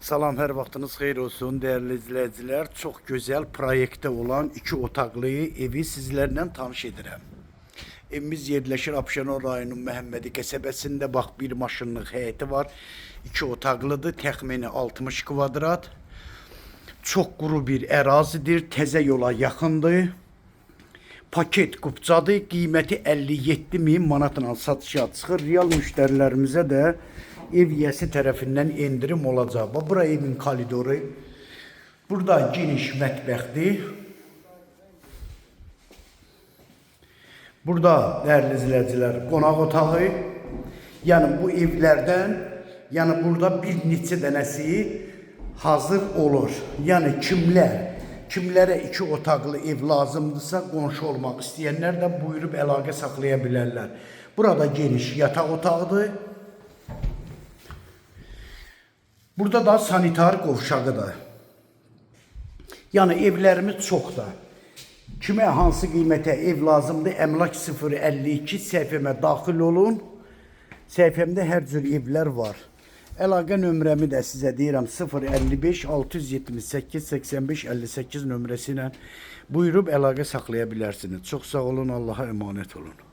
Salam, hər vaxtınız xeyir olsun dəyərli izləyicilər. Çox gözəl proyektdə olan iki otaqlı evi sizlərlə tanış edirəm. Evimiz yerləşir Abşeron rayonunun Məhəmmədi qəsəbəsində. Bax, bir maşınlıq həyəti var. İki otaqlıdır, təxmini 60 kvadrat. Çox quru bir ərazidir, təzə yola yaxındır. Paket kupçadır, qiyməti 57 min manatla satışa çıxır. Real müştərilərimizə də ev yiyəsi tərəfindən endirim olacaq. Bax, bura evin koridoru. Burada geniş mətbəxdir. Burada dəyərli izləyicilər qonaq otağı. Yəni bu evlərdən, yəni burada bir neçə dənəsi hazır olur. Yəni kimlərə iki otaqlı ev lazımdırsa, qonşu olmaq istəyənlər də buyurub əlaqə saxlaya bilərlər. Burada geniş yataq otağıdır. Burada da sanitar qovşağıdır. Yəni evlərimiz çoxdur. Kimə hansı qiymətə ev lazımdır, Əmlak 052 səhifəmə daxil olun. Səhifəmdə hər cür evlər var. Əlaqə nömrəmi də sizə deyirəm 055 678 85 58 nömrəsi ilə buyurub əlaqə saxlaya bilərsiniz. Çox sağ olun, Allaha əmanət olun.